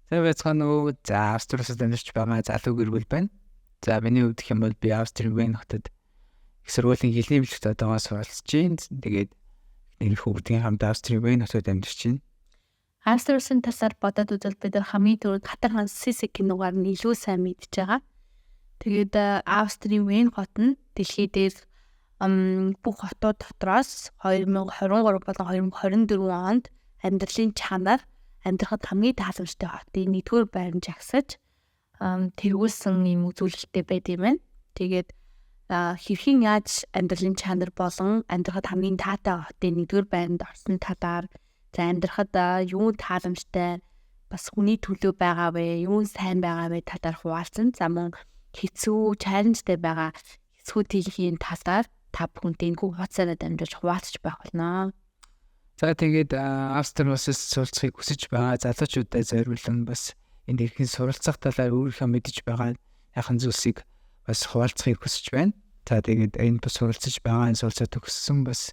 Сайн байцгаана уу? За, Австри улсад амьдарч байгаа залуу гэр бүл байна. За, миний хувьд гэх юм бол би Австрийн Вен хотод их сургуулийн хэлний бэлтгэл одоогоо суралцж байна. Тэгээд нэр хүүхдийн хамт Австрийн Вен хотод амьдарч байна. Австри улсын талаар бодоод үзвэл бид нар хамгийн түрүүнд Хатар хаан Сиси киногаар нь илүү сайн мэдж байгаа. Тэгээд Австрийн Вен хот нь дэлхий дээр бүх хотууд дотроос 2023 болон 2024 онд амьдралын чанар, амьдрахад хамгийн тааламжтай хотын нэгдүгээр байранд жагсаж тэргүүлсэн юм үзүүлэлттэй байд юм байна. Тэгээд хэрхэн яаж амьдралын чанар болон амьдрахад хамгийн таатай хотын нэгдүгээр байранд орсон талаар, за, амьдрахад юу тааламжтай, бас хүний төлөө байгаа вэ, юу сайн байгаа вэ талаар хуваалцсан. За, мөн хэцүү, challenge тай байгаа хэсгүүдийн талаар та бүхэнтэй энэхүү хуудасаараа дамжуулж хуваалцаж байх болно. За, тэгээд Австри улсаас суралцахыг хүсэж байгаа залуучуудад зориулан бас энд хэрхэн суралцах талаар өөрийнхөө мэдэж байгаа яхан зүйлсийг бас хуваалцахыг хүсэж байна. За, тэгээд энд бас суралцаж байгаа, энэ суралцаад төгссөн бас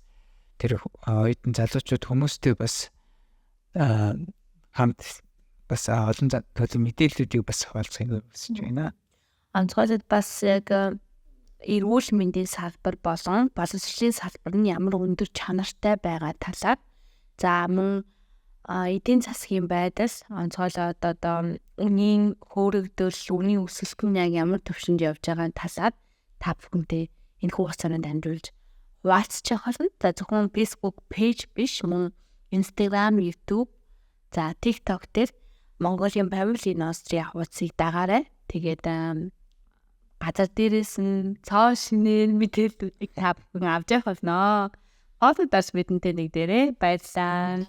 тэр оюутан залуучууд хүмүүстэй бас хамт бас олон төрлийн мэдээллүүдийг бас хуваалцахыг хүсэж байна. Онцгойлоод бас яг эрүүл мэндийн салбар болон боловсролын салбар нь ямар өндөр чанартай байгаа талаар, за, мөн эдийн засгийн байдал, онцгойлоод одоо үнийн хөөрөгдөл, үнийн өсөлт нь яг ямар түвшинд явж байгаа талаар та бүхэнтэй энэхүү хугацаанд дамжуулж хуваалцчих болно. За, зөвхөн Facebook page биш, мөн Instagram, YouTube, за, TikTok дээр Mongolian Family in Austria хуудсыг дагаарай. Тэгээд газар дээрээс нь цоо шинээр мэдээллүүдийг та бүхэн авч явах болно. Хоолой дарс бидэнтэй нэг дээрээ. Баярлалаа.